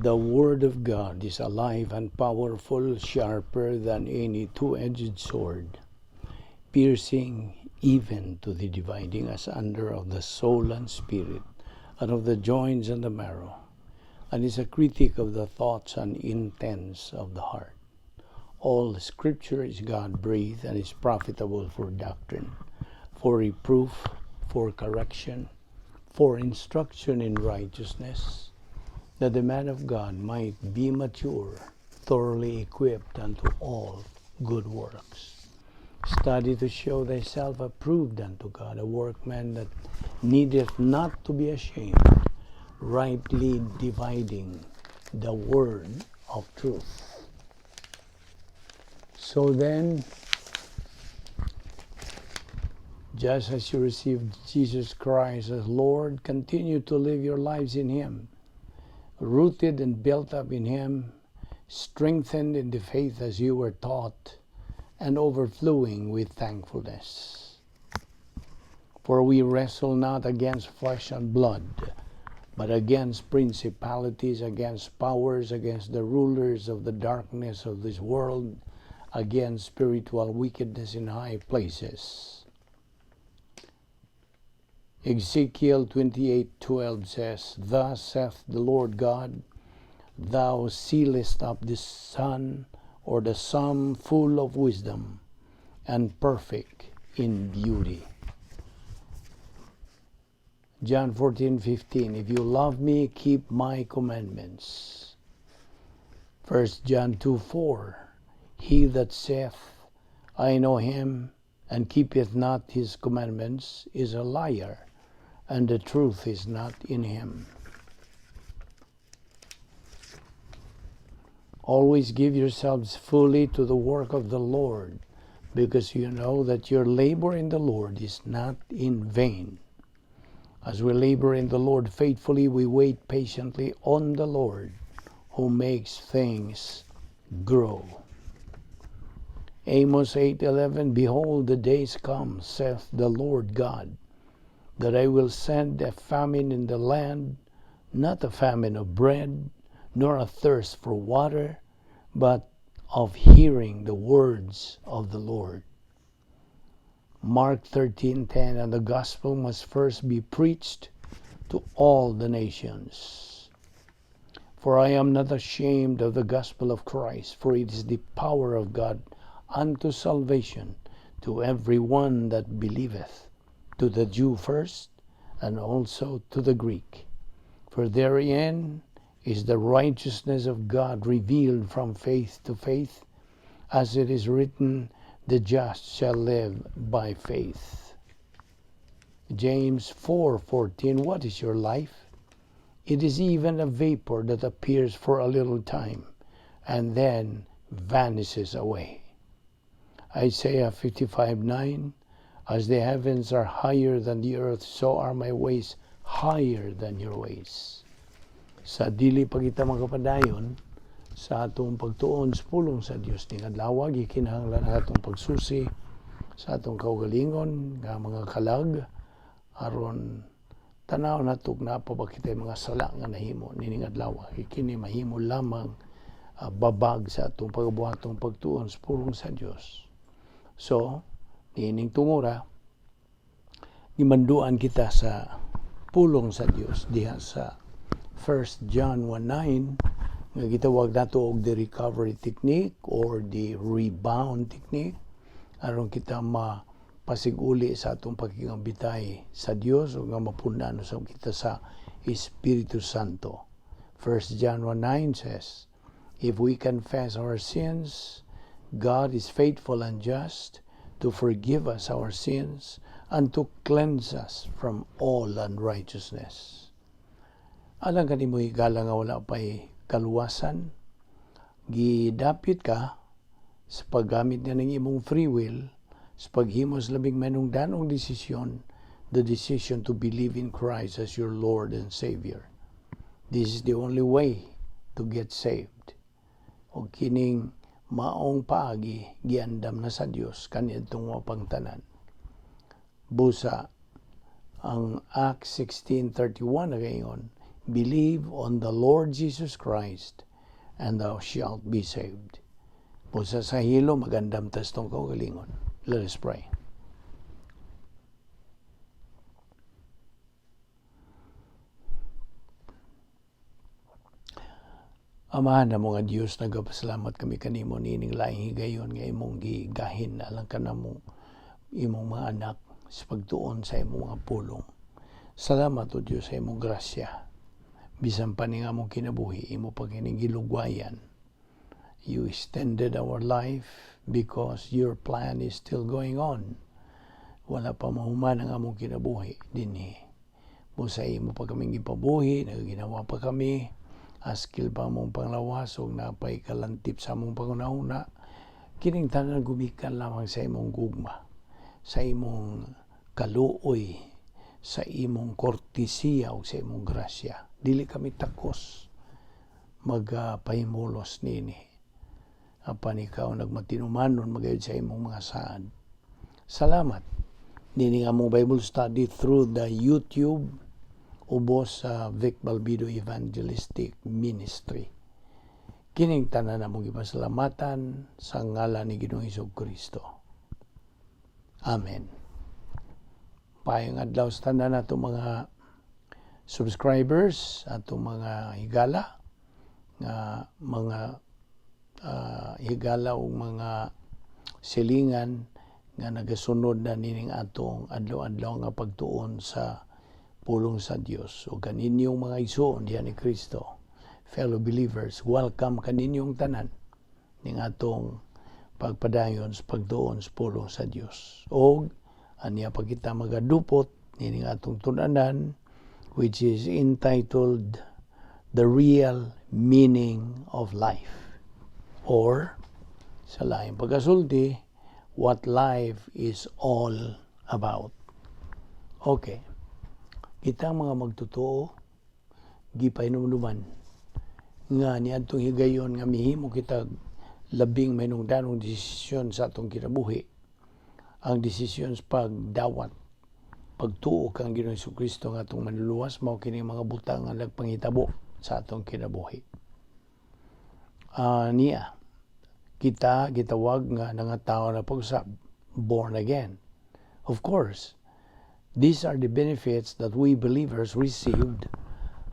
The Word of God is alive and powerful, sharper than any two-edged sword, piercing even to the dividing asunder of the soul and spirit, and of the joints and the marrow, and is a critic of the thoughts and intents of the heart. All Scripture is God breathed and is profitable for doctrine, for reproof, for correction, for instruction in righteousness, that the man of God might be mature, thoroughly equipped unto all good works. Study to show thyself approved unto God, a workman that needeth not to be ashamed, rightly dividing the word of truth. So then, just as you received Jesus Christ as Lord, continue to live your lives in Him, rooted and built up in Him, strengthened in the faith as you were taught, and overflowing with thankfulness. For we wrestle not against flesh and blood, but against principalities, against powers, against the rulers of the darkness of this world, against spiritual wickedness in high places. Ezekiel 28:12 says, "Thus saith the Lord God, thou sealest up the son or the sum full of wisdom and perfect in beauty." John 14:15, "If you love me, keep my commandments." 1 John 2:4, "He that saith, 'I know him,' and keepeth not his commandments, is a liar, and the truth is not in him." Always give yourselves fully to the work of the Lord, because you know that your labor in the Lord is not in vain. As we labor in the Lord faithfully, we wait patiently on the Lord, who makes things grow. Amos 8:11, "Behold, the days come, saith the Lord God, that I will send a famine in the land, not a famine of bread, nor a thirst for water, but of hearing the words of the Lord." Mark 13:10, "And the gospel must first be preached to all the nations." For I am not ashamed of the gospel of Christ, for it is the power of God unto salvation to every one that believeth, to the Jew first, and also to the Greek. For therein is the righteousness of God revealed from faith to faith, as it is written, "The just shall live by faith." James 4:14, "What is your life? It is even a vapor that appears for a little time and then vanishes away." Isaiah 55:9, "As the heavens are higher than the earth, so are my ways higher than your ways." Sa dili pa kita makapadayon sa atong pagtuon sa pulong sa Dios ning adlaw, gikinahanglan ang atong pagsusi sa atong kaugalingon nga mga kalag aron tanaw nato naa pa ba kitay mga sala nga nahimo nining adlaw. Kini mahimo lamang babag sa atong pagbuhatong pagtuon sa pulong sa Dios. So, niining tungura, gimanduan kita sa pulong sa Dios diha sa 1 John 1:9 nga gitawag nato og the recovery technique or the rebound technique aron kita mapasiguli sa atong pakigambitay sa Dios o nga mapunan sa kita sa Espiritu Santo. 1 John 1:9 says, "If we confess our sins, God is faithful and just to forgive us our sins and to cleanse us from all unrighteousness." Alang kanimo higala nga wala pa'y kaluwasan, gidapit ka sa paggamit niya ng imong free will sa paghimo sa labing manungdanong desisyon, the decision to believe in Christ as your Lord and Savior. This is the only way to get saved. O kining maong paagi giandam na sa Dios kaniadtong mapang tanan. Busa ang Acts 16:31 nagaingon, Believe on the Lord Jesus Christ and thou shalt be saved. Busa sa hilo, mag-andam ta sa atong kaugalingon. Let us pray. Amahan namo nga Dios, nagapasalamat kami kanimo niining laing higayon nga imong gigahin alang kanamo, imong mga anak, sa pagtuon sa imong mga pulong. Salamat, O Dios, sa imong grasya. Bisan pa ni nga among kinabuhi, imo pa kining gilugwayan. You extended our life because your plan is still going on. Wala pa mahuman ang among kinabuhi dinhi. Busa imo pa kaming gipabuhi, nagaginawa pa kami, askil pa among panglawas ug napay kalantip sa among panghuna-huna. Kining tanan gumikan lamang sa imong gugma, sa imong kaluoy, sa imong kortesiya ug sa imong grasya. Dili kami takos magpahimulos niini. Apan ikaw nagmatinumanon magayod sa imong mga saad. Salamat. Nining among Bible study through the YouTube ubos sa Vic Balbido Evangelistic Ministry. Kining tanan among gipasalamatan sa ngalan ni Ginoong Hesus Kristo. Amen. Maayong adlaw sa tanan nato mga subscribers, atong mga higala nga mga higala ug mga silingan nga nagasunod na nining atong adlaw-adlaw nga pagtuon sa pulong sa Dios. O kaninyong mga igsoon diha ni Kristo, fellow believers, welcome kaninyong tanan ning atong pagpadayon sa pagtuon sa pulong sa Dios. Og aniya pa kita magadupot nining atong tun-anan, which is entitled "The Real Meaning of Life," or sa laing pagkasulti, "What Life is All About." Okay. Kita mga magtotoo gipahinumduman nga niadtong higayon nga mihimo kita labing mahinungdanong desisyon sa atong kinabuhi, ang desisyon sa pagdawat, pagtuo kang Ginoong Kristo nga atong manluluwas, mao kini mga butang nga nagpangitabo sa atong kinabuhi. Niya kita gitawag nga nangatawo na pag-usab, born again. Of course, these are the benefits that we believers received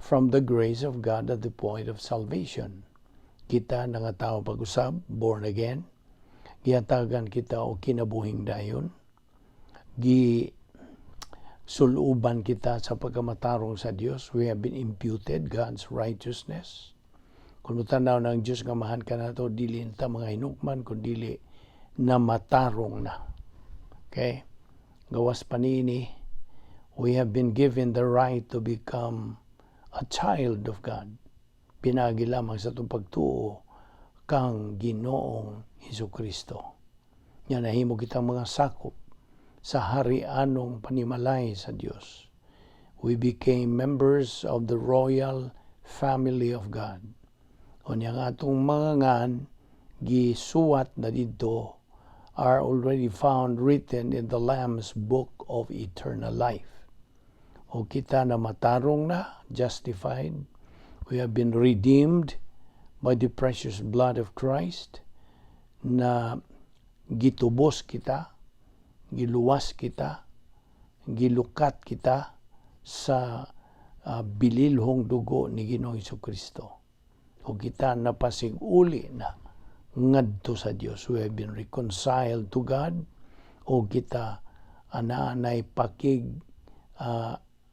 from the grace of God at the point of salvation. Kita nangatawo pag-usab, born again, gihatagan kita og kinabuhing dayon, gi suluban kita sa pagkamatarong sa Dios. We have been imputed God's righteousness. Kung tanaw ng Diyos nga mahan kanato, dili ta mga hinukman, kun dili na matarong na. Okay? Gawas pa niini, we have been given the right to become a child of God. Pinagi lamang sa atong pagtuo kang Ginoong Hesus Kristo. Nya nahimo kitang mga sakop sa hari-anong panimalay sa Dios. We became members of the royal family of God. Unya nga atong mga ngan gisuwat na didto, are already found written in the Lamb's Book of Eternal Life. O kita na matarong na, justified. We have been redeemed by the precious blood of Christ, na gitubos kita, giluwas kita, gilukat kita sa bililhong dugo ni Ginoong Kristo. O kita napasig-uli na ngadto sa Dios. We have been reconciled to God. O kita anaanay pakig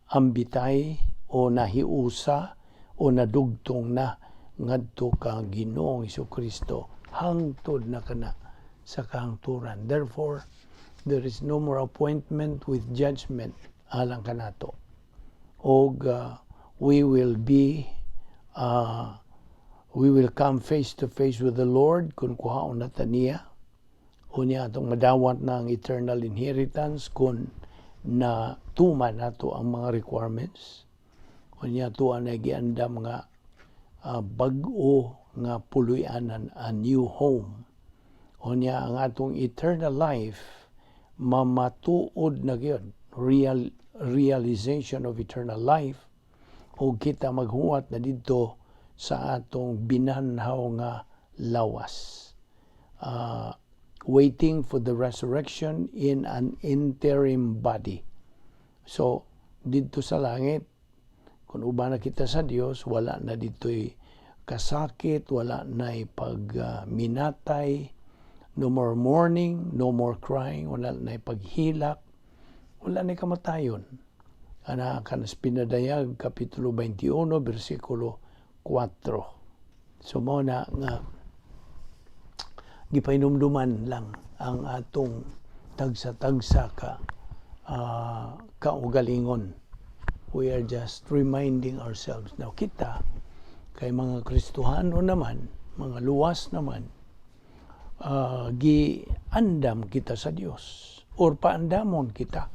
ambitay o nahiusa o nadugtong na ngadto ka Ginoong Kristo hangtod na kana sa kahangturan. Therefore, there is no more appointment with judgment alang kanato. Og we will come face to face with the Lord kung kuhaon na ta niya. Unya atong madawat na ang eternal inheritance kung na tuman nato ang mga requirements. Unya tuwa na giandam nga bag-o nga puloy-anan, a new home. Unya ang atong eternal life mamatuod na gyud, realization of eternal life O kita maghuwat na didto sa atong binanhaw nga lawas. Waiting for the resurrection in an interim body. So, didto sa langit, kung uban na kita sa Dios, wala na dito'y kasakit, wala na pagminatay, no more mourning, no more crying, wala na paghilak, wala na kamatayon. Ana kanas Pinadayag Kapitulo 21 bersikulo 4. So mao na nga gipahinumduman lang ang atong tagsa-tagsa ka kaugalingon. We are just reminding ourselves. Now kita, kay mga Kristohano naman, mga luwas naman, giandam kita sa Dios or paandamon kita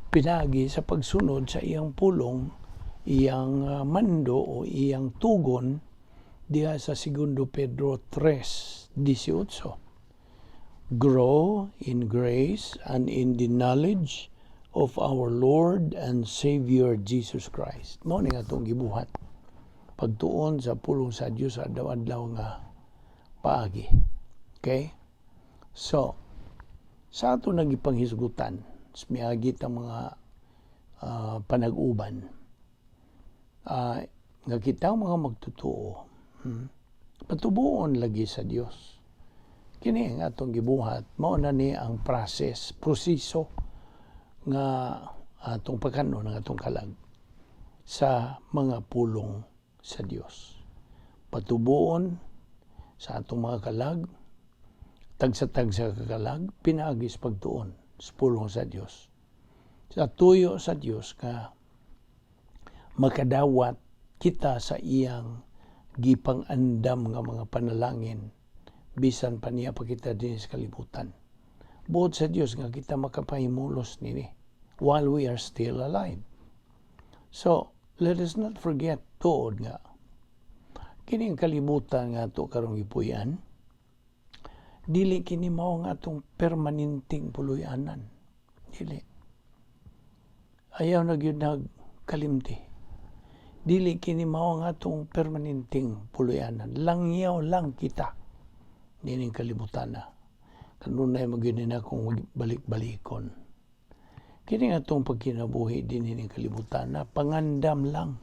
pinagi sa pagsunod sa iyang pulong, iyang mando o iyang tugon diha sa Segundo Pedro 3:18. "Grow in grace and in the knowledge of our Lord and Savior Jesus Christ." Mao ni atong gibuhat. Pagtuon sa pulong sa Dios sa adlaw-adlaw nga paagi. Okay? So, sa ato nagipanghisgutan, miagi ta mga panag-uban, nga kita mga magtotoo, patubuon lagi sa Dios. Kini ang atong gibuhat, mao na ni ang process, proseso nga atong pagkanon ang atong kalag sa mga pulong sa Dios. Patubuon sa atong mga kalag, tagsa-tagsa ka kalag, pinaagi sa pagtuon sa pulong sa Dios. Sa tuyo sa Dios nga makadawat kita sa iyang gipang-andam nga mga panalangin bisan pa niya pa kita din sa kalibutan. Buot sa Dios nga kita makapahimulos nini while we are still alive. So, let us not forget tuod nga kining kalibutan nga ato karong gipuy-an, dili kini mao nga atong permanenteng puloy-anan. Dili. Ayaw na gyud nagkalimti. Dili kini mao nga atong permanenteng puloy-anan. Langyaw lang kita nining kalibutan na. Kanunay man gyud na kung balik-balikon. Kini nga atong pagkinabuhi din ining kalibutan na pangandam lang.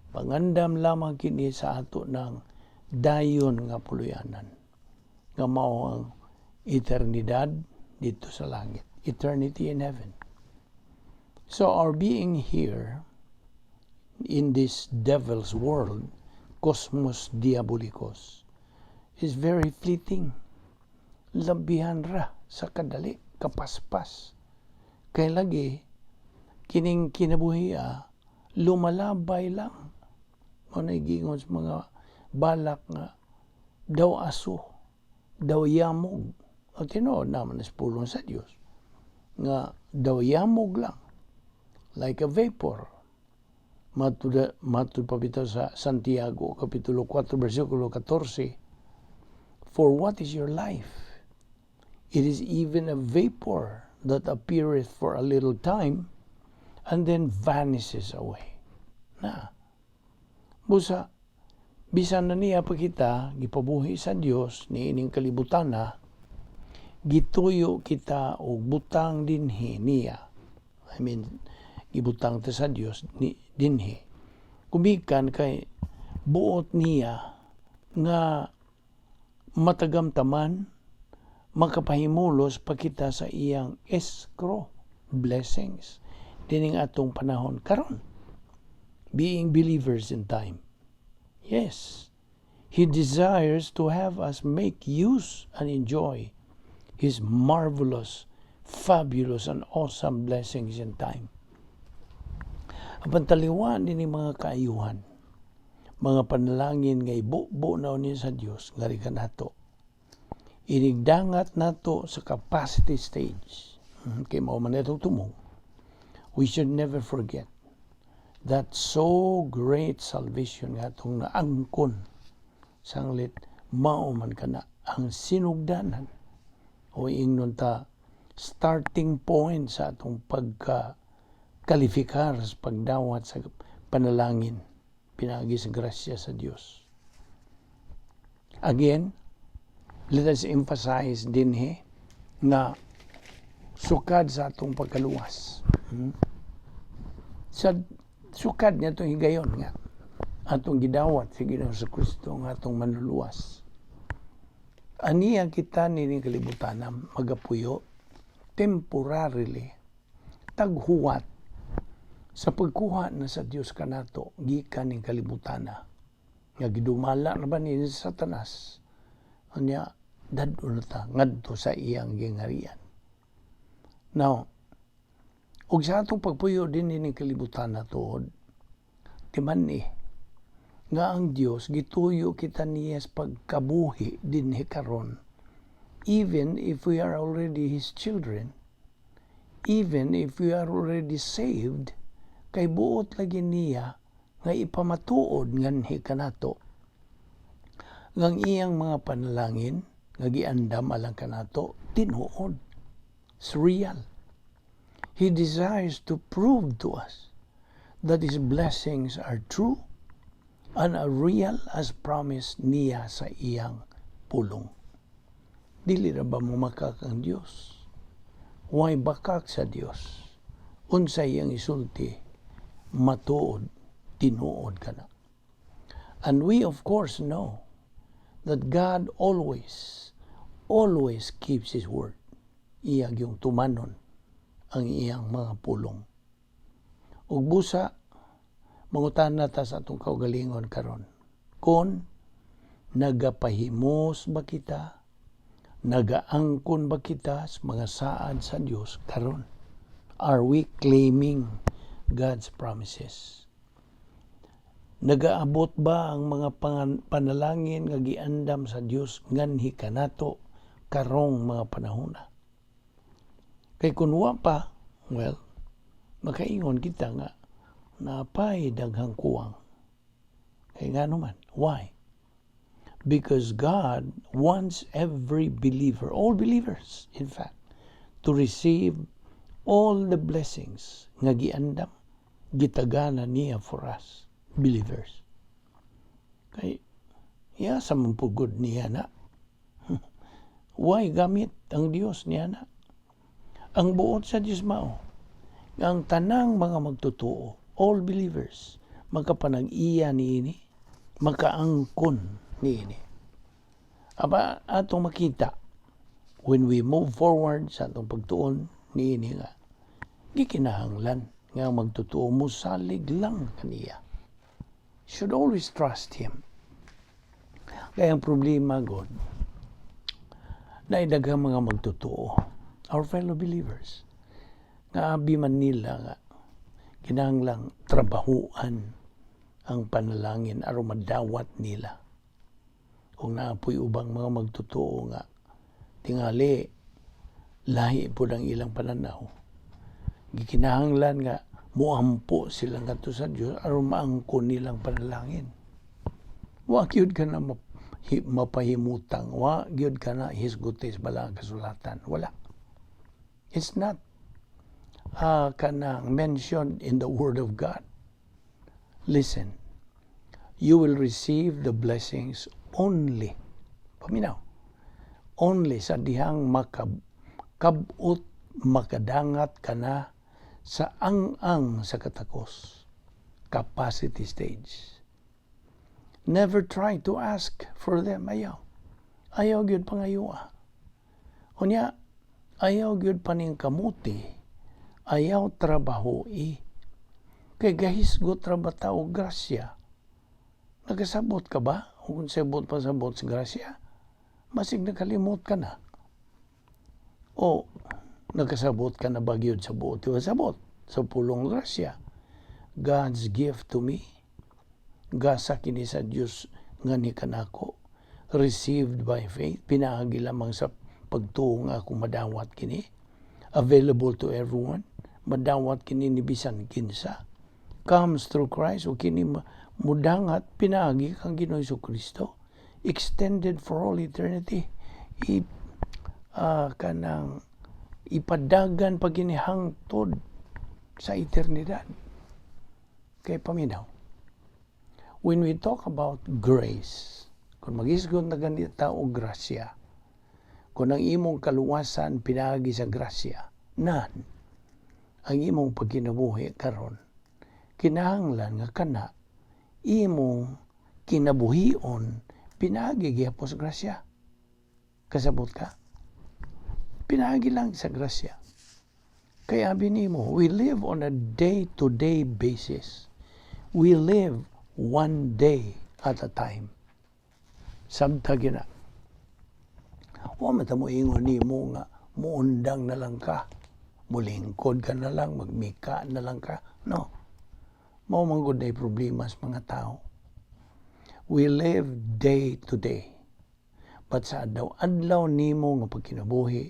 Pangandam lamang kini sa ato ng dayon nga puloy-anan nga mao ang eternidad didto sa langit. Eternity in heaven. So our being here in this devil's world, cosmos diabolicos, is very fleeting. Labihan ra sa kadali, kapaspas. Kay lagi, kining kinabuhi lumalabay lang. Mao na giingon sa mga balak nga daw aso, daw yamog. O tinuod naman sa pulong sa Dios nga daw yamog lang, like a vapor. Matud pa bitaw sa Santiago, Kapitulo 4, versikulo 14, "For what is your life? It is even a vapor that appeareth for a little time and then vanishes away." Na. Busa, bisan na niya pa kita, gipabuhi sa Dios ni ining kalibutan na, gituyo kita og butang dinhi niya. I mean, gibutang ta sa Dios ni dinhi. Gumikan kay buot niya nga matagamtaman, makapahimulos pa kita sa iyang escrow blessings dining atong panahon karon, being believers in time. Yes, He desires to have us make use and enjoy His marvelous, fabulous, and awesome blessings in time. Ang pantaliwan din mga kaayuhan, mga panalangin nga ibubo na niya sa Dios ngari kanato. Inigdangat nato sa capacity stage. Kay mao man itong tumong. We should never forget that so great salvation nga atong naangkon, sanglit mao man kana ang sinugdanan o ingnon ta starting point sa atong pagka kalifikar sa pagdawat sa Panalangin pinaagi sa grasya sa Dios. Again, let us emphasize dinhi nga sukad sa atong pagkaluwas. Sa sukad niya itong higayon nga atong gidawat si Ginoong Kristo nga atong manluluwas. Aniya kita nining kalibutan magapuyo temporarily, taghuwat sa pagkuha na sa Dios kanato gikan ning kalibutan nga gidumala na ba ni Satanas. Unya dad-on na ta ngadto sa iyang gingarian. Now, ug sa atong pagpuyo din ning kalibutan na tuod timan-i nga ang Dios gituyo kita niya sa pagkabuhi dinhi karon, even if we are already His children, even if we are already saved, kay buot lagi niya nga ipamatuod nganhi kanato ngang iyang mga panalangin nga giandam alang kanato tinuod. It's real. He desires to prove to us that His blessings are true and are real as promised niya sa iyang pulong. Dili ra ba momakak ang Dios? Way bakak sa Dios? Unsa iyang isulti, matuod, tinuod kana. And we of course know that God always, always keeps His word. Iya gyung tumanon ang iyang mga pulong. Ug busa, mangutana ta sa atong kaugalingon karon. Kung nagapahimos ba kita, nagaangkon ba kita sa mga saad sa Dios karon? Are we claiming God's promises? Nagaabot ba ang mga panalangin nga giandam sa Dios nganhi kanato karong mga panahona? Kay kun wa pa, well, makaingon kita nga napay daghang kuwang. Kay ngano man? Why? Because God wants every believer, all believers, in fact, to receive all the blessings nga giandam, gitagana niya for us, believers. Kay, iya sa pugod niya na. Why gamit ang Dios niya na? Ang buot sa Dios mao ang tanang mga magtotoo, all believers, makapanag-iya niini, makaangkon niini. Aba, atong makita, when we move forward sa atong pagtuon niini nga, gikinahanglan nga magtotoo mo salig lang kaniya. Should always trust Him. Kaya ang problema, God, na daghang mga magtotoo, our fellow believers, nga abi man nila nga kinahanglang trabahuan ang panalangin aron madawat nila. Kung naapoy ubang mga magtotoo nga tingali lahi pod ang ilang pananaw. Gikinahanglan nga muampo sila ngadto sa Dios aron maangkon nilang panalangin. Wa gyud ka na mapahimutang, wa gyud ka na hisguti sa balaang kasulatan. Wala. It's not kanang mentioned in the Word of God. Listen, you will receive the blessings only, paminaw, only sa dihang makabot, makadangat ka na sa ang-ang sa katakos, capacity stage. Never try to ask for them. Ayaw. Ayaw gyud pangayoa. Unya, ayaw gyud paningkamuti. Ayaw trabaho. Kay gahisgot ra ba ta og grasya? Nagasabot ka ba? Kung sabot pa sabot sa grasya, masig nakalimot ka na. O nagkasabot ka na ba gyud sa buot? Di ba sabot? Sa pulong grasya. God's gift to me. Gasa kini sa Dios nga ni kanako. Received by faith. Pinaagi lamang sa pagtuo nga ako madawat kini. Available to everyone. Madawat kini ni bisan kinsa. Comes through Christ o kini mudangat pinaagi kang Ginoong Kristo. Extended for all eternity. I kanang ipadagan pa kini hangtod sa eternidad. Kay paminaw. When we talk about grace, kung mag-isgot na ganita og grasya, kung ang imong kaluwasan pinaagi sa grasya, nan, ang imong pagkinabuhi karon, kinahanglan nga kana imong kinabuhion pinaagi gihapon sa grasya. Kasabot ka? Pinaagi lang sa grasya. Kaya abi nimo, we live on a day-to-day basis. We live one day at a time. Sabta gina. Wa man ta mo ingon nimo nga muundang na lang ka, mulingkod ka na lang, magmika na lang ka. No. Mao man gud na problema sa mga tao. We live day to day. But sa adlaw-adlaw nimo nga pagkinabuhi,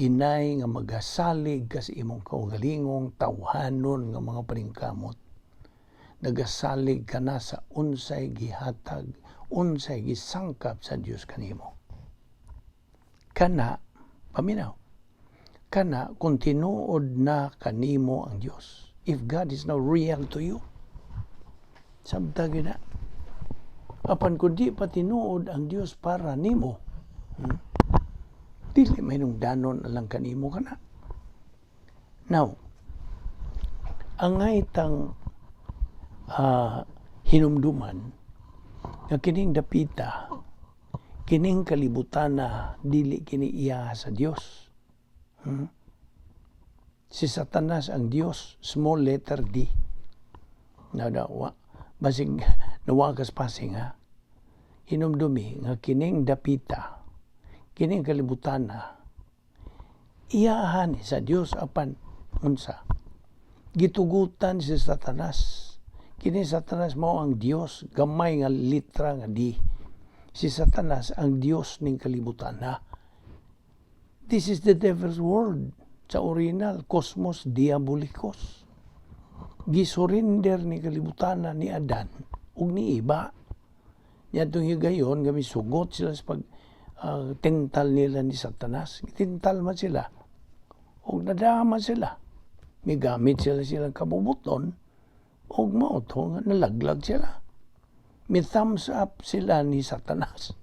inay nga magasalig ka sa imong kaugalingong tawhanon nga mga paningkamot. Nagasalig ka na sa unsay gihatag, unsay gisangkap sa Dios kanimo. Kana, paminaw, kana kung tinuod na kanimo ang Dios. If God is now real to you, sabta gyud na. Apan kung di pa tinuod ang Dios para nimo, dili may danon alang kanimo kana. Now, angay tang hinumduman nga kining dapita, kining kalibutan na dili kini iya sa Dios. Si Satanas ang Dios, small letter D. Na wa, basig nawakas pasing ha. Hinumdumi nga kining dapita, kining kalibutan na iyahan sa Dios, apan unsa? Gitugutan si Satanas. Kini Satanas mao ang Dios, gamay nga litra nga D. Si Satanas ang Dios ning kalibutan na. This is the devil's world. Sa original, cosmos diabolicos. Gisurrender ni kalibutan na ni Adan ug ni Eva. Niadtong higayon nga misugot sila sa pag tintal nila ni Satanas. Tintal man sila. Ug nadama sila. Migamit sila silang kabubuton ug mao to nga nalaglag sila. Mi thumbs up sila ni Satanas.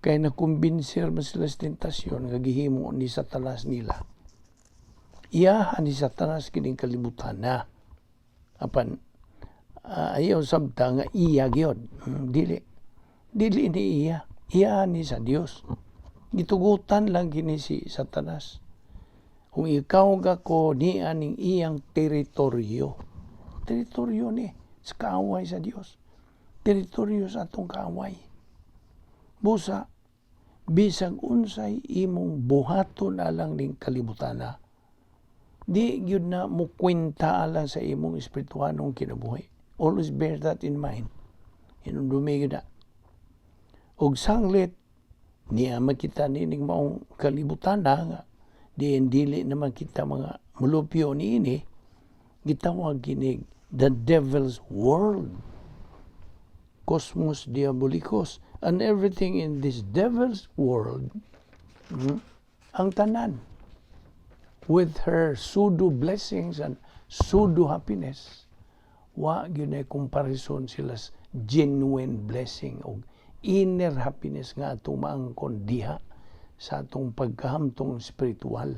Kay nakumbinser man sila sa tentasyon nga gihimo ni Satanas nila. Iyahan ni Satanas kining kalibutan na. Apan ayaw sabta nga iya gyud. Dili. Dili ni iya. Iya ni sa Dios. Gitugutan lang kini si Satanas. Kung ikaw ko niya ning iyang teritoryo. Teritoryo ni sa kaaway sa Dios. Teritoryo sa atong kaaway. Busa, bisag unsay imong buhaton alang ning kalibutan na, di gyud na mukwenta alang sa imong espirituhanong kinabuhi. Always bear that in mind. Hinumdumi gyud na. Og sanglit, niya makita nining maong kalibutan na nga, di dili naman kita mga mulupyo niini, gitawag kinig the devil's world. Cosmos diabolicos. And everything in this devil's world, ang tanan, with her pseudo blessings and pseudo happiness, wa gyud na comparison sila sa genuine blessing o inner happiness nga atong maangkon diha sa atong pagkahamtong spiritual,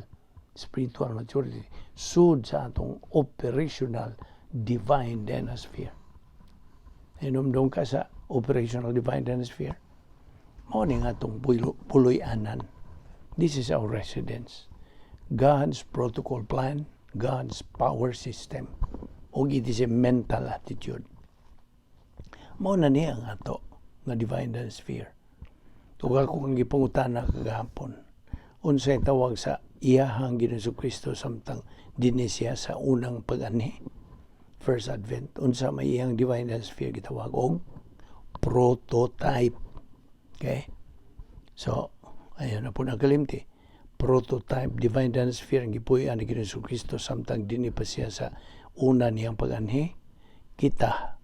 spiritual maturity, sud sa atong operational divine denosphere. Hinumdum ka sa operational divine denosphere, mao ni nga atong puloy-anan. This is our residence, God's protocol plan, God's power system, ug it is a mental attitude. Mao na niya ang ato nga divine sphere. Ug ako kang gipangutana kagahapon, unsay tawag sa iyahang Ginoong Kristo samtang dinhi siya sa unang pag-anhi, first advent? Unsa may iyang divine sphere gitawag? Og prototype. Okay, so ayun na po nakalimti. Prototype divine sphere ang gipuy-an ni Ginoong Kristo samtang dinhi pa siya sa una niyang pag-anhi. Kita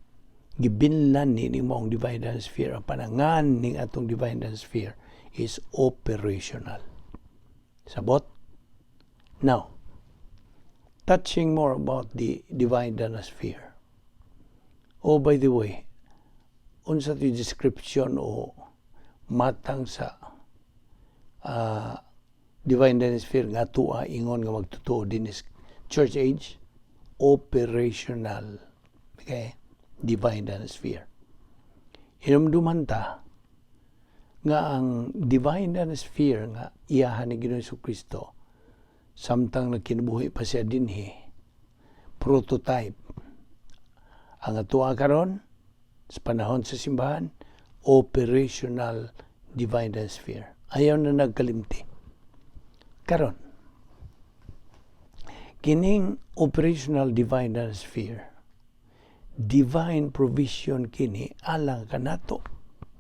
gibinlan ni ning maong divine sphere. Ang panangan ning atong divine sphere is operational. Sabot? Now, touching more about the divine sphere. Oh, by the way, unsa ti description o matang sa divine sphere nga atoa ingon nga magtotoo din is church age? Operational, okay, divine sphere. Hinumduman ta nga ang divine sphere nga iyahan ni Ginoong Kristo samtang nagkinabuhi pa siya dinhi, prototype. Ang atoa karon sa panahon sa simbahan, operational divine sphere. Ayaw na nagkalimti. Karon, kining operational divine sphere, divine provision kini alang kanato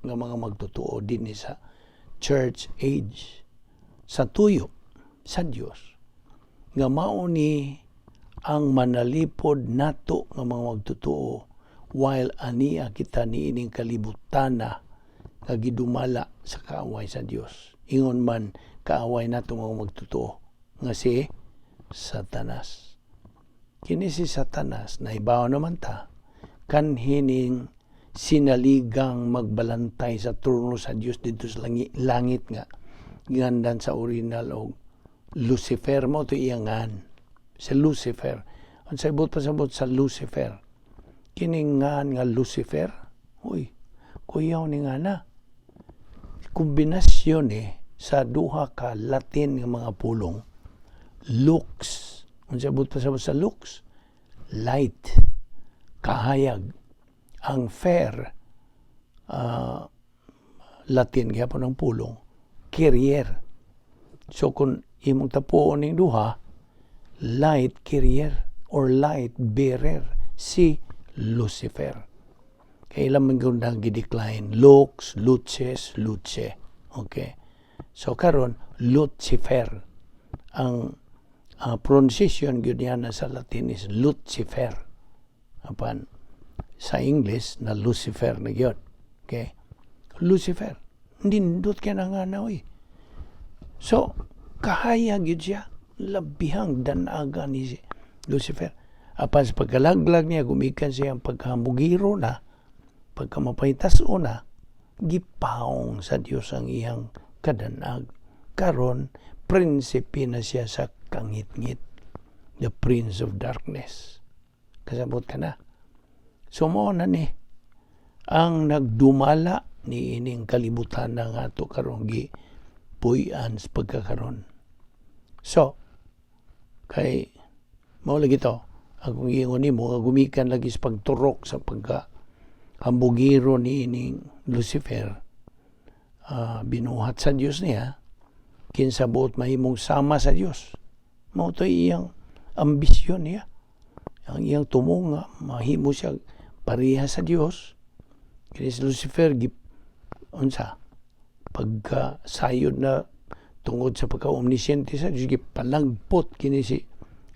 nga mga magtotoo dinhi sa church age sa tuyo sa Dios nga mao ni ang manalipod nato nga mga magtotoo while ania kita niining kalibutana nga gidumala sa kaaway sa Dios. Ingon man kaaway nato mga magtotoo nga si Satanas. Kini si Satanas, naibaw naman ta kanhining sinaligang magbalantay sa trono sa Dios dito sa langit, langit nga gigandan sa original og Lucifer. Mao to iyangan si Lucifer. Unsay buot pasabot sa Lucifer? Kining ngan nga Lucifer, uy, kuyaw ni nga na kombinasyon eh sa duha ka Latin nga mga pulong, lux. Unsay buot pasabot sa lux? Light, kahayag. Ang fer, Latin gyapon ang pulong, carrier. So kung imong tapuon ning duha, light carrier or light bearer si Lucifer. Kay ilang man gyud nang gi-decline, lux, luces, luce. Okay. So karon, Lucifer. Ang pronunciation gyud niya na sa Latin is Lucifer. Apan sa English na Lucifer na gyud. Okay? Lucifer. Nindot kay na nga na, oy. So, kahayag yun siya. Labihang danaga ni si Lucifer. Apan sa pagkalaglag niya, gumikan siya ang pagkahambugiro na, pagkamapaytas-o na, gipaong sa Dios ang iyang kadanag. Karon, prinsipe na siya sa kangitngit. The Prince of Darkness. Kasabot ka na. So mao na ni ang nagdumala ni ining kalibutan na nga ato karon gi puy-an sa pagkakaron. So, kay mao lagi to, akong giingon nimo nga gumikan lagi sa pagturok sa pagka hambugiro ni ining Lucifer, binuhat sa Dios niya, kinsa buot mahimong sama sa Dios. Mao to iyang ambisyon niya. Ang iyang tumo nga mahimo siya pareha sa Dios. Kini si Lucifer gi unsa pagka sayod na tungod sa pagka-omnisciente sa Diyos, gipalagpot kini si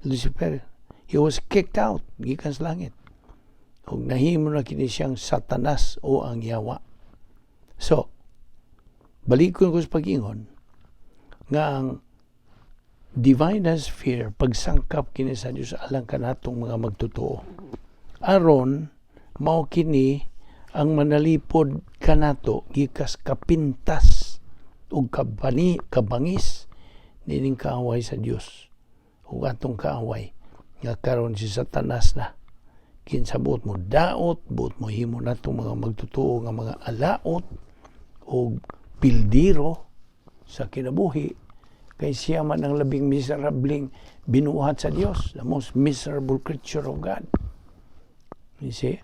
Lucifer. He was kicked out gikan sa langit. Ug nahimo na kini siyang Satanas o ang yawa. So, balikon ko sa pag-ingon nga ang divine sphere, pagsangkap kini sa Dios alang kanatong mga magtotoo. Aron mao kini ang manalipod kanato gikas kapintas ug kabani kabangis nining kaaway sa Dios ug atong kaaway nga karon si Satanas na, kinsa buot mo daot, buot mo himo natong mga magtotoo nga mga alaot o pildiro sa kinabuhi, kay siya man ang labing miserableng binuhat sa Dios, the most miserable creature of God, you see?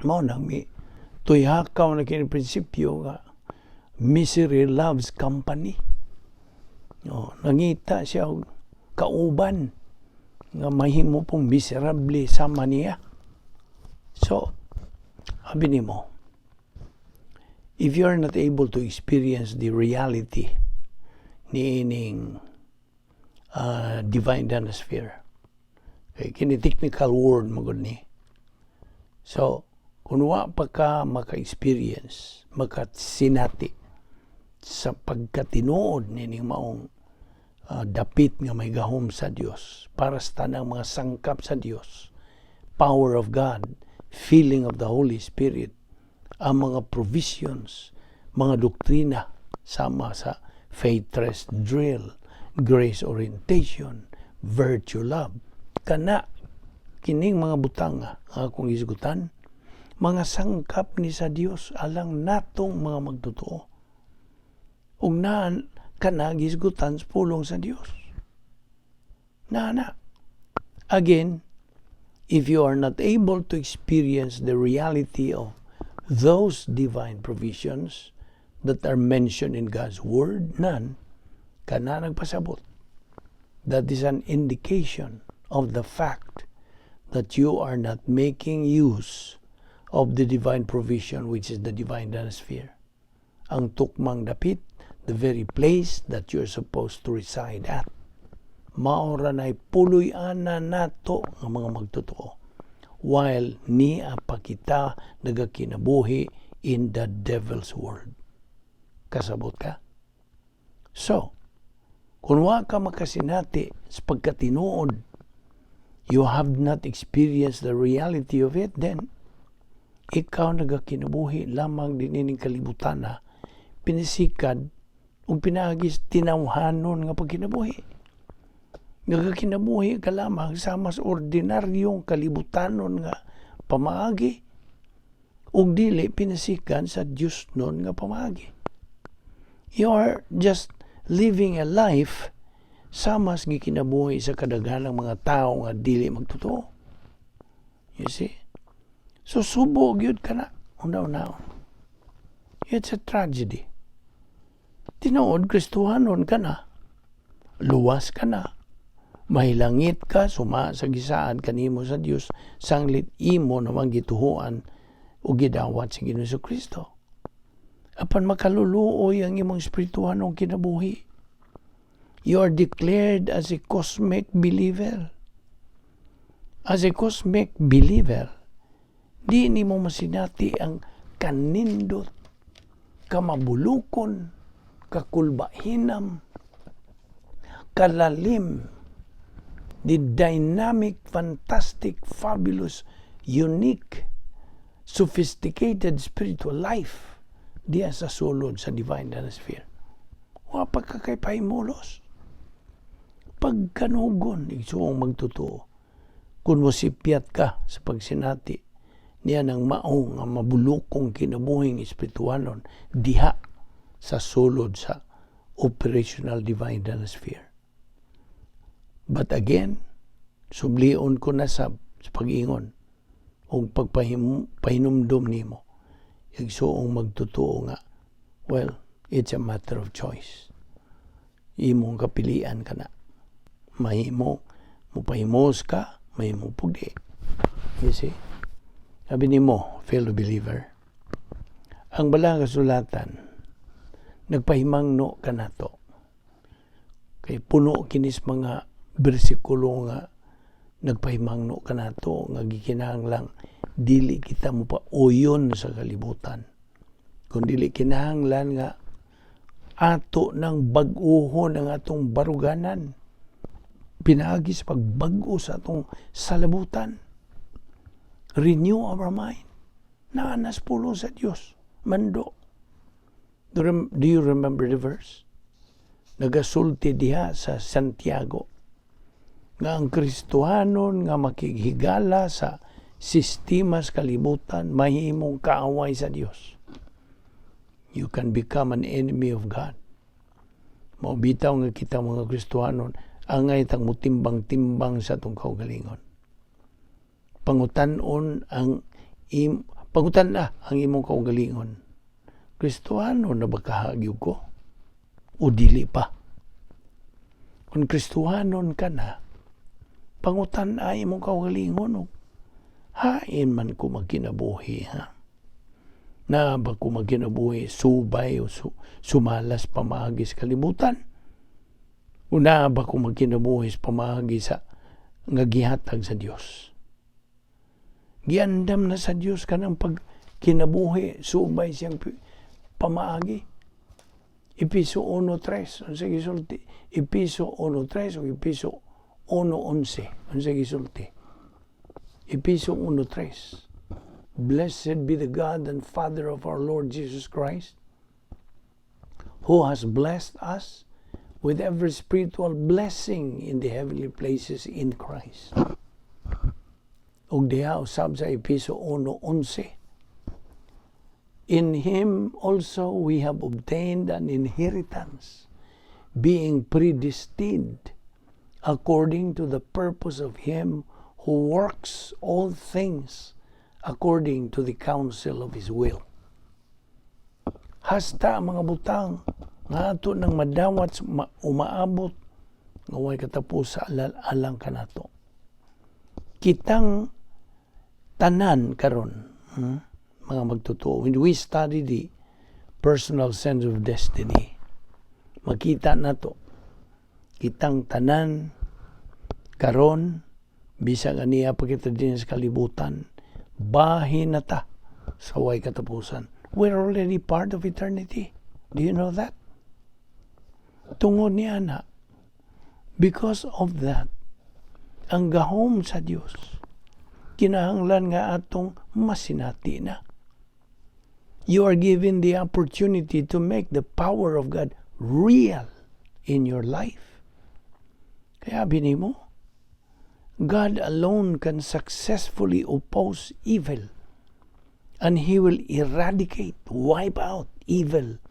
Mao nang mi tuyhakaw na kini prinsipyo nga misery loves company. Oh, nangita siya og kauban nga mahimo pong miserable sama niya. So, abi nimo, if you are not able to experience the reality niining divine sphere, kay kini technical word magud ni. So, kung wa pa ka maka-experience, makasinati sa pagkatinuod nining maong dapit nga may gahom sa Dios para sa tanang mga sangkap sa Dios, power of God, Filling of the Holy Spirit, ang mga provisions, mga doktrina sama sa faith rest drill, grace orientation, virtue love. Kana kining mga butanga nga akong hisgutan, mga sangkap ni sa Dios alang natong mga magtotoo. Ug naan kana gisgutan sa pulong sa Dios. Na na. Again, if you are not able to experience the reality of those divine provisions that are mentioned in God's Word, none, kana nagpasabot. That is an indication of the fact that you are not making use of the divine provision, which is the divine sphere. Ang tukmang dapit, the very place that you're supposed to reside at. Mao ra na'y puloy-anan nato nga mga magtotoo while niya pa kita nagakinabuhi in the devil's world. Kasabot ka? So, kung wa ka makasinati sa pagkatinuod, you have not experienced the reality of it, then ikaw nagakinabuhi lamang din ining kalibutan na pinisikad ug pinaagi sa tinawhanon nga pagkinabuhi. Nagakinabuhi ka lamang sa mas ordinaryong kalibutanon nga pamaagi ug dili pinasikan sa Dios nun nga pamaagi. You are just living a life sa mas gikinabuhi sa kadaghanang mga tao nga dili magtotoo. You see? So subo gyud ka na una-unaon. It's a tragedy. Tinuod, Kristohanon ka na. Luwas ka na. Mahilangit ka, suma sa gisaad kanimo sa Dios, sanglit imo namang gituhuan o gidawat sa Ginoo Kristo. Apan makaluluoy ang imong espirituhanong kinabuhi. You are declared as a cosmic believer. As a cosmic believer, di nimo masinati ang kanindot, kamabulukon, kakulbahinam, kalalim, the dynamic, fantastic, fabulous, unique, sophisticated spiritual life diya sa sulod sa divine sphere. Wa pa ka kay pahimulos. Pagkanugon, igsuong magtotoo. Kung mosipyat ka sa pagsinati niya ng mao nga mabulukong kinabuhing espiritualon diha sa sulod sa operational divine sphere. But again, sublion ko na sa pag-ingon ug pagpahinumdum nimo, igsuong magtotoo, nga well, it's a matter of choice. Imong kapilian kana. Mahimo mopahimos ka, mahimo pugdi. You see? Sabi nimo, fellow believer, ang balang kasulatan nagpahimangno kanato kay puno kinis mga bersikulo nga nagpahimangno kanato nga gikinahanglang dili kita mo pa uyon sa kalibutan, kun dili kinahanglan nga ato ng bag-uhon ang atong baruganan pinaagi sa pagbag-o sa atong salabutan. Renew our mind. Naa na sa pulong sa Dios mando. Do you remember the verse? Nagasulti diha sa Santiago nga ang Kristohanon nga makighigala sa sistema sa kalibutan mahimong kaaway sa Dios. You can become an enemy of God. Mao bitaw nga kita mga Kristohanon angay tang mutimbang-timbang sa atong kaugalingon. Pangutan-on ang im, pangutan na ang imong kaugalingon. Kristohano na ba kahagyog ko? O dili pa? Kung Kristohanon ka na, pangutan ay imong kaugalingon og hain man ko magkinabuhi, ha? Na ba ko magkinabuhi subay o sumalas pamaagi sa kalibutan? O naa ba ko magkinabuhi sa pamaagi sa nga gihatag sa Dios? Giandam na sa Dios kanang pagkinabuhi subay siyang pamaagi. Epeso 1.3, unsa gisulti? Epeso 1.3 o Epeso 1.11, unsa gisulti? Epeso 1.3. "Blessed be the God and Father of our Lord Jesus Christ, who has blessed us with every spiritual blessing in the heavenly places in Christ." Ug diha usab sa Epeso 1:11, "In Him also we have obtained an inheritance, being predestined according to the purpose of Him who works all things according to the counsel of His will." Hasta ang mga butang nga ato nang madawat umaabot nga way katapos sa alang kanato. Kitang tanan karon, mga magtotoo, when we study the personal sense of destiny, makita nato kitang tanan karon, bisag ania pa kita din sa kalibutan, bahin na ta sa way katapusan. We're already part of eternity. Do you know that? Tungod niya na, because of that, ang gahom sa Dios kinahanglan nga atong masinati na. You are given the opportunity to make the power of God real in your life. Kaya mo, God alone can successfully oppose evil, and He will eradicate, wipe out evil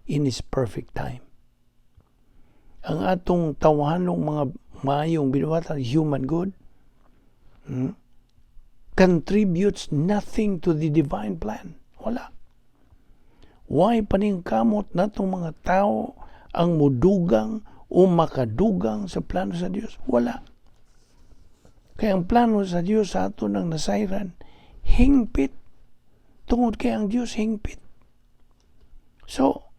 in His perfect time. Ang atong tawhanong mga maayong binuhatan, human good, contributes nothing to the divine plan. Wala. Way paningkamot natong mga tao ang mudugang o makadugang sa plano sa Dios? Wala. Kaya ang plano sa Dios sa ato ng nasayran, hingpit. Tungod kay ang Dios hingpit. So,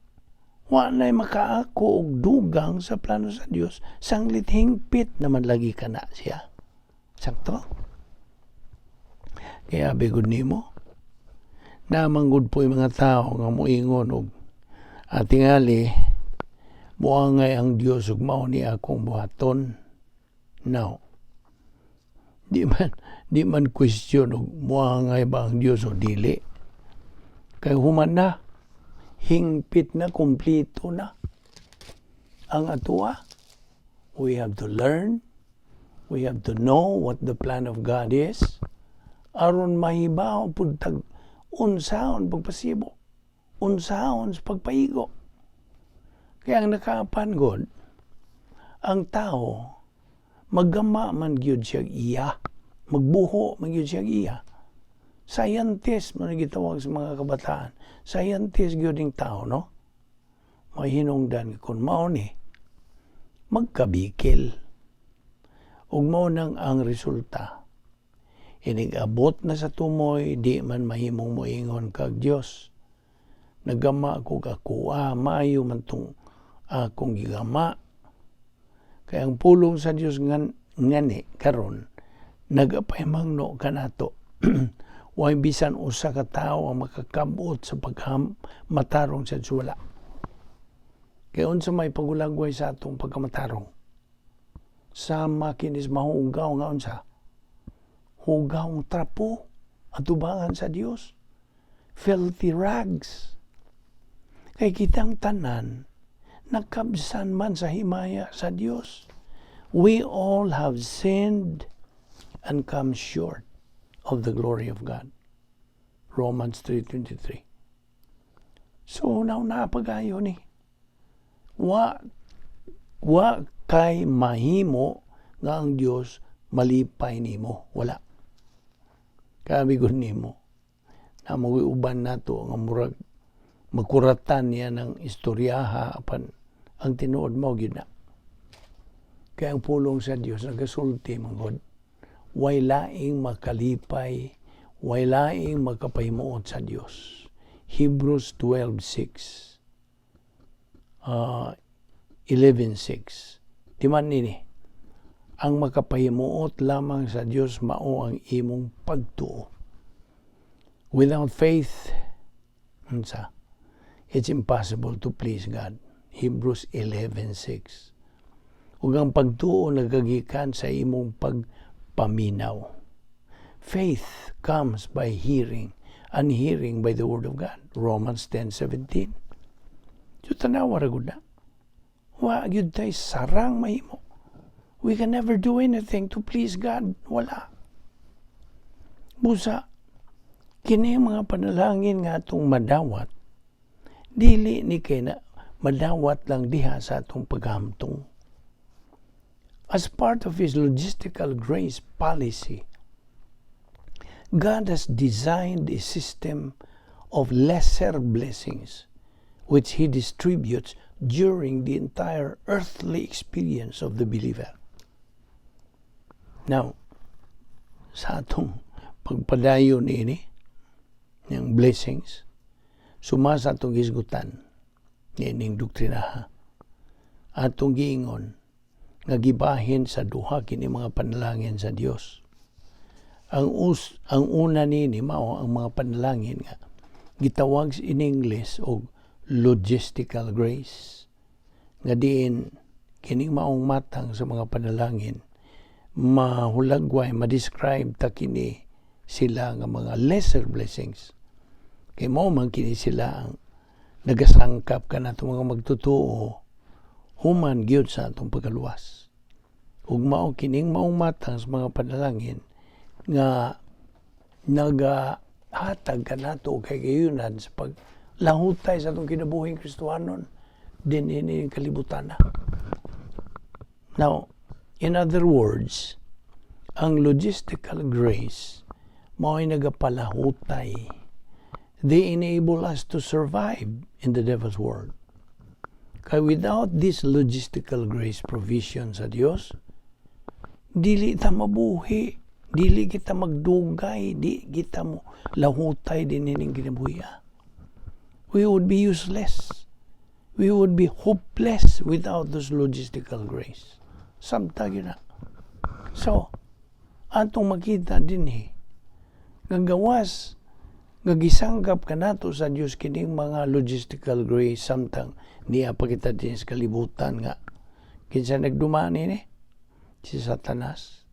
wa na'y makaako og dugang sa plano sa Dios, sanglit hingpit naman lagi kana siya. Sakto? Kaya bigod nimo, namanggod po yung mga tao nga moingon og atingali muangay ang Dios ug mao ni akong buhaton. No. Di man question og muangay ba ang Dios o dili. Kay human na, hingpit na, kumpleto na ang atoa. We have to learn, we have to know what the plan of God is, aron mahibaw pud tag unsaon pagpasibo, unsaon sa pagpaigo. Kaya ang nakaapan god, ang tao maggama man gyud siya iya, magbuho man gyud siya iya. Scientist man gitawag sa mga kabataan. Scientist gyud ning tao, no? May hinungdan kung mao ni magkabikil. Ug mao nang ang resulta. Inig-abot na sa tumoy, di man mahimong moingon kag Dios. Nagama ko ako, maayo man tong akong gigama. Kaya ang pulong sa Dios ngan, ngani karon nagapahimangno kanato. Way bisan usa ka tawo ang makakabot sa pagkamatarong sa Dios, wala. Kaya unsa may pagulagway sa atong pagkamatarong? Sama kinis mahugaw nga unsa? Hugaw trapo atubangan sa Dios. Filthy rags. Kay kitang tanan nakabsan man sa himaya sa Dios. We all have sinned and come short of the glory of God. Romans 3:23. So now napagayo ni. Wa kay mahimo nga ang Dios malipay nimo. Wala. Kabigon nimo. Na uban nato nga murag makuratan niya ng istoryaha, apan ang tinuod mo gyud na. Kaya ang pulong sa Dios nagasulti man god, way laing makalipay, way laing makapahimuot sa Dios. Hebrews 12:6. 11:6. Di man nini, ang makapahimuot lamang sa Dios mao ang imong pagtuo. Without faith, unsa? It's impossible to please God. Hebrews 11:6. Ug ang pagtuo nagagikan sa imong pagpaminaw. Faith comes by hearing, and hearing by the word of God. Romans 10:17. So tanawa ra gud na. Wa gyud tay sarang mahimo. We can never do anything to please God. Wala. Busa, kini mga panalangin nga atong madawat, dili ni kay na madawat lang diha sa atong paghamtong. As part of His logistical grace policy, God has designed a system of lesser blessings which He distributes during the entire earthly experience of the believer. Now, sa atong pagpadayon ini, ng blessings, suma sa atong hisgutan niining doktrinaha. Atong giingon nga gibahin sa duha kini mga panalangin sa Dios. Ang una nini mao ang mga panalangin nga gitawag in English og logistical grace, nga diin kining maong matang sa mga panalangin mahulagway, ma-describe ta kini sila nga mga lesser blessings, kay mao man kini sila ang nagasangkap kanato mga magtotoo human gyud sa atong pagkaluwas. Ug mao kining maong matang sa mga panalangin nga nagahatag kanato og kahigayunan sa paglahutay sa atong kinabuhing Kristohanon dinhi ning kalibutan na. Now, in other words, ang logistical grace mao'y nagapalahutay. They enable us to survive in the devil's world. Kay without this logistical grace provision sa Dios, dili ta mabuhi, dili kita magdugay, di kita mo lahutay dinhi ning kinabuhi. We would be useless. We would be hopeless without this logistical grace. Samtang yun na. So, atong makita dinhi, nga gawas nga gisangkap kanato sa Dios kining mga logistical grace samtang niya pa kita din sa kalibutan nga kinsa nagdumani ni si Satanas.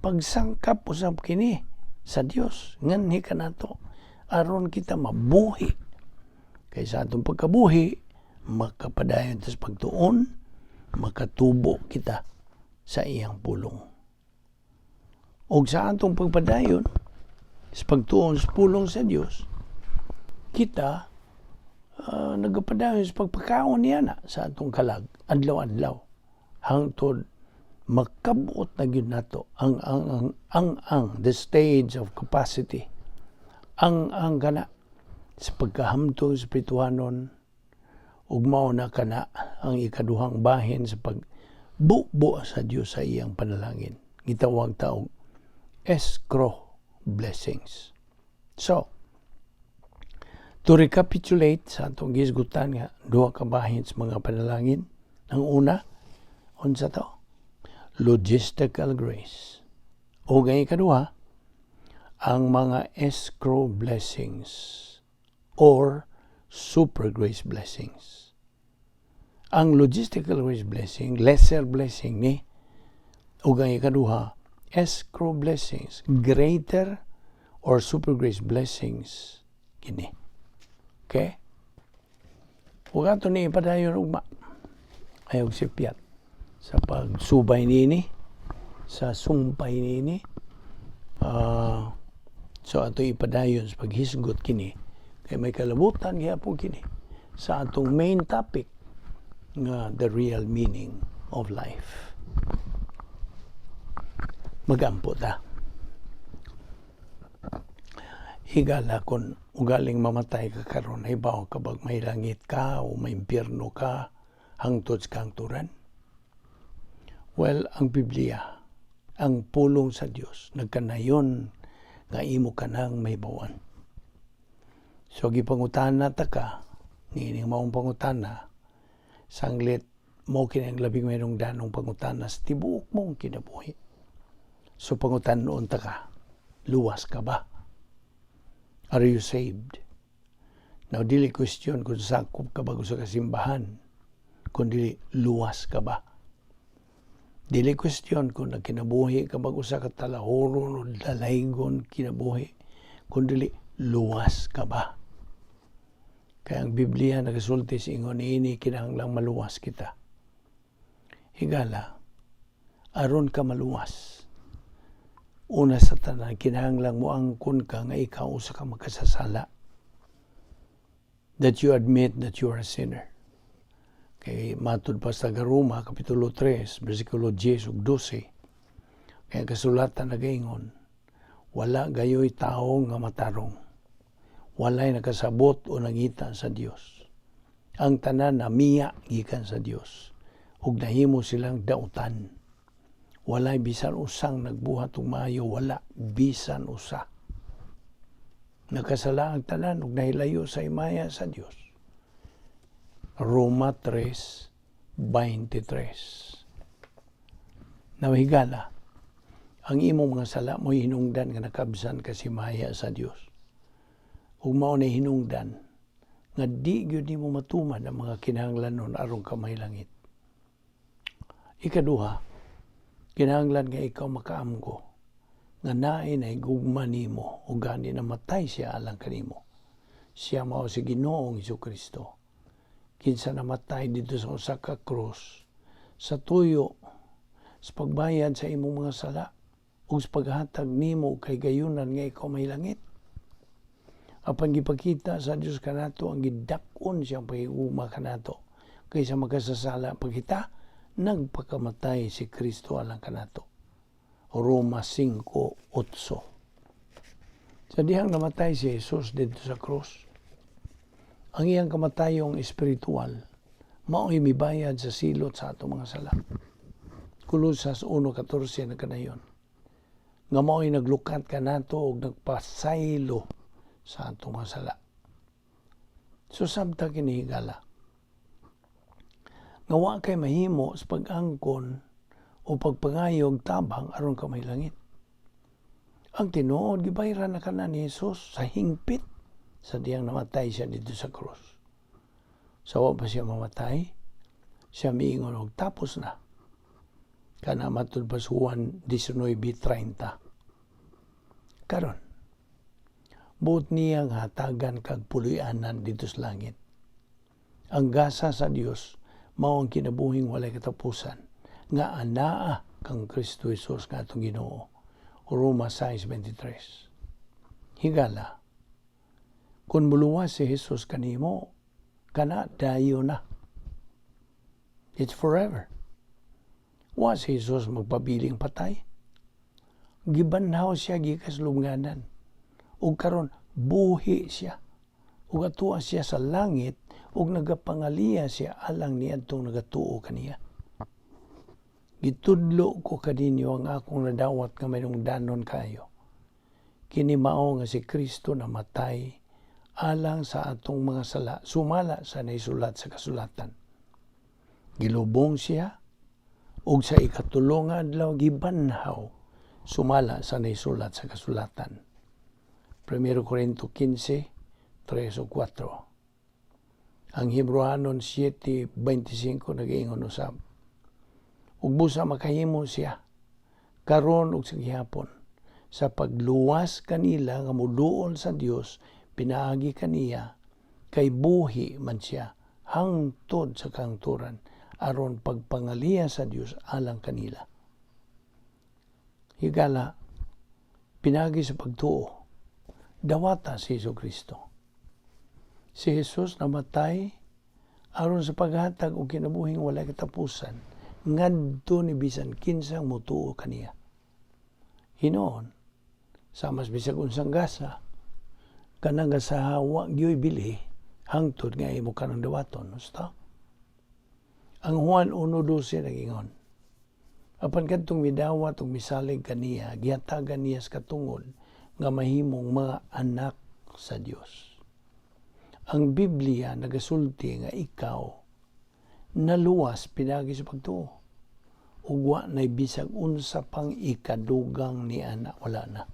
Pagsangkap usab kini sa Dios nganhi kanato aron kita mabuhi, kay sa atong pagkabuhi makapadayon ta sa pagtuon, makatubo kita sa iyang pulong. Og sa atong pagpadayon sa pagtuon sa pulong sa Dios, kita nagapadayon sa pagpakaon niya na sa atong kalag adlaw-adlaw hangtod makabot na gyud nato ang the stage of capacity, ang kana sa pagkahamtong espirituhanon. Ug mao na kana ang ikaduhang bahin sa pagbubo sa Dios sa iyang panalangin, gitawag ta og escrow blessings. So, to recapitulate sa atong gisgutan nga duha ka bahin sa mga panalangin, ang una, unsa to? Logistical grace. O ang ikaduha, ang mga escrow blessings or super grace blessings. Ang logistical grace blessing, lesser blessing ni, ug ang ikaduha, escrow blessings, greater or super grace blessings kini. Okay? Ug ato ni ipadayon ugma. Ayaw sipyat sa pagsubay nini, sa sumpay nini. So ato ipadayon sa paghisgot kini kay may kalabutan gihapon kini sa atong main topic nga the real meaning of life. Magampo ta. Higala, kung ugaling mamatay ka karon, hibaw ka bag may langit ka o may impyerno ka hangtod sa kahangturan? Well, ang Biblia, ang pulong sa Dios, nagkanayon nga imo kanang mahibawan. So gipangutana ta ka niining maong pangutana, sanglit mo kini ang labing mayroong danong pangutana sa tibuok mong kinabuhi. So pangutanon ta ka, luwas ka ba? Are you saved? Now, dili question kung sakop ka ba sa kasimbahan, kundi luwas ka ba? Dili question kung nagkinabuhi ka bag usa ka talahoron o dalaygon kinabuhi, kundi luwas ka ba? Kay ang Biblia nagasulti sa ingon niini, kinahanglang maluwas kita. Higala, aron ka maluwas, una sa tanan, kinahanglang moangkon ka nga ikaw usa ka makasasala. That you admit that you are a sinner. Kay matud pa sa Roma, Kapitulo 3, versikulo 10 ug 12, kay ang kasulatan nagaingon, "Wala gayoy tao nga matarong. Walay nakasabot o nangita sa Dios. Ang tanan namiya gikan sa Dios ug nahimo silang dautan. Walay bisan usang nagbuhat og maayo, wala bisan usa. Nakasala ang tanan ug nahilayo sa himaya sa Dios." Roma 3:23. Now higala, ang imong mga sala mo hinungdan nga nakabsan ka sa himaya sa Dios. Ug mao na hinungdan nga di gyud nimo matuman ang mga kinahanglanon aron ka mahilangit. Ikaduha, kinahanglan nga ikaw makaamgo nga naay nahigugma nimo ug gani namatay siya alang kanimo. Siya mao si Ginoong Kristo, kinsa namatay didto sa usa ka krus sa tuyo sa pagbayad sa imong mga sala ug sa paghatag nimo kay gayunan nga ikaw mahilangit. Apan gipakita sa Dios kanato ang gidak-on siyang pagigugma kanato kaysa makasasala pa kita, nagpakamatay si Kristo alang kanato. Roma 5:8. Sa dihang namatay si Jesus didto sa krus, ang iyang kamatayong espiritual mao'y mibayad sa silot sa atong mga sala. Kolosas 1:14 nagkanayon nga mao'y naglukat kanato og nagpasaylo sa atong mga sala. So sabta kini, higala, nga wa kay mahimo sa pag-angkon o pagpangayog tabang aron ka mahilangit. Ang tinuod, gibayran na kana ni Jesus sa hingpit sa diyang namatay siya didto sa krus. Sa wa pa siya mamatay, siya miingon og "Tapos na." Kana matud pa sa Juan 19:30. Karon, buot niyang hatagan kag puloy-anan didto sa langit. Ang gasa sa Dios mao ang kinabuhing walay katapusan nga anaa kang Kristo Jesus nga atong Ginoo. Roma 6:23. Higala, kung muluwas si Jesus kanimo, kana dayo na. It's forever. Wa si Jesus magpabiling patay. Gibanhaw siya gikas lubnganan. Ug karon buhi siya. Ug atua siya sa langit ug nagapangaliya siya alang niadtong nagatuo kaniya. "Gitudlo ko kaninyo ang akong nadawat nga mahinungdanon kayo. Kini mao nga si Kristo namatay alang sa atong mga sala, sumala sa naisulat sa kasulatan. Gilubong siya ug sa ikatulo nga adlaw gibanhaw sumala sa naisulat sa kasulatan." 1 Corinto 15, 3 o 4. Ang Hebreohanon 7:25 nag-iingon usab, "Ug busa makahimo siya karon ug sa gihapon sa pagluwas kanila nga muduol sa Dios pinaagi kaniya, kay buhi man siya hangtod sa kahangturan aron pagpangaliya sa Dios alang kanila." Higala, pinaagi sa pagtuo, dawata si Hesus Kristo. Si Jesus namatay aron sa paghatag og kinabuhing walay katapusan ngadto ni bisan kinsang mutuo kaniya. Hinuon, sa mas bisag unsang gasa, kanang gasaha wa gyoy bili hangtod nga imo kanang dawaton. Husto? Ang Juan 1:12 nagingon, "Apan kadtong midawat ug misalig kaniya, gihatagan niya sa katungod nga mahimong mga anak sa Dios." Ang Biblia nagasulti nga ikaw naluwas pinaagi sa pagtuo. Ug wa nay bisag unsa pang ikadugang ni ana, wala na.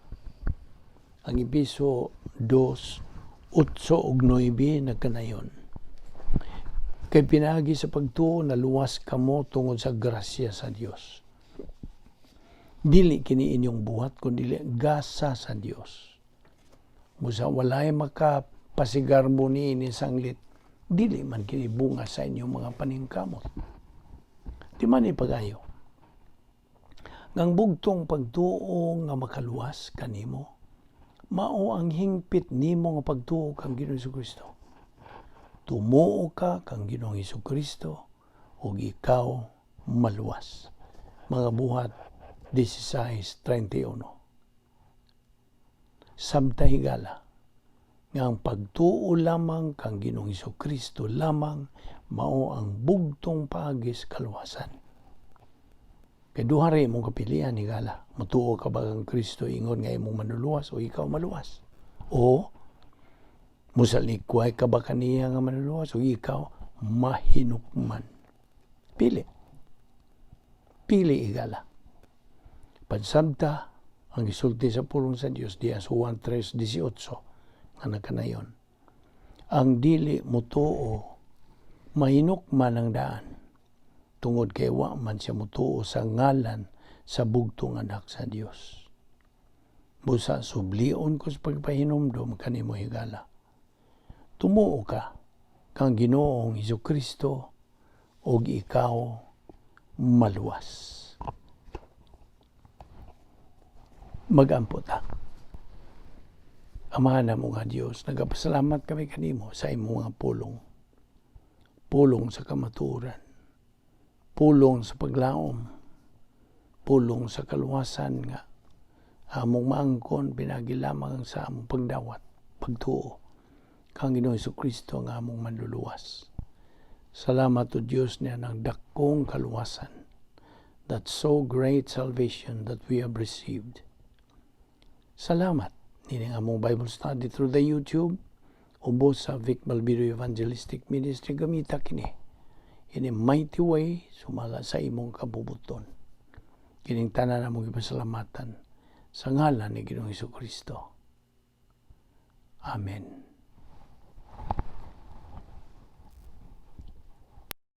Ang Epeso 2:8 ug 9 nagkanayon, "Kay pinaagi sa pagtuo naluwas kamo tungod sa grasya sa Dios." Dili kini inyong buhat kundi gasa sa Dios. Busa walay makapasigarbo niini sanglit dili man kini bunga sa inyong mga paningkamot. Di man ipagayo. Ngang bugtong pagtuo nga makaluwas kanimo, mao ang hingpit nimo nga pagtuo kang Ginoong Kristo. Tumuo ka kang Ginoong Kristo ug ikaw maluwas. Mga Buhat 16:31. Sabta, higala, nga ang pagtuo lamang kang Ginoong Kristo lamang mao ang bugtong paagi sa kaluwasan. Kay duha ra imong kapilian, higala. Mutuo ka ba kang Kristo ingon nga imong manuluwas o ikaw maluwas? O musalikway ka ba kaniya nga manuluwas o ikaw mahinukman? Pili. Pili, higala. Pagsabta ang gisulti sa pulong sa Dios diya sa Juan 3:18 nga nakanayon. Ang dili mutuo mahinukman ang daan tungod kay wa man siya mutuo sa ngalan sa bugtong anak sa Dios. Busa sublion ko sa pagpahinumdom kanimo, higala. Tumuo ka kang Ginoong Kristo ug ikaw maluwas. Magampo ta. Amahan namo nga Dios, nagapasalamat kami kanimo sa imong mga pulong. Pulong sa kamatuoran, pulong sa paglaom, pulong sa kaluwasan nga among maangkon pinagi lamang sa among pagdawat, pagtuo kang Ginoong Kristo nga among manluluwas. Salamat o Dios niya ng dakong kaluwasan, that so great salvation that we have received. Salamat nining among Bible study through the YouTube ubos sa Vic Balbido Evangelistic Ministry. Gamita kini in a mighty way sumala sa imong kabubuton. Kining tanan among gipasalamatan sa ngalan ni Ginoong Kristo. Amen.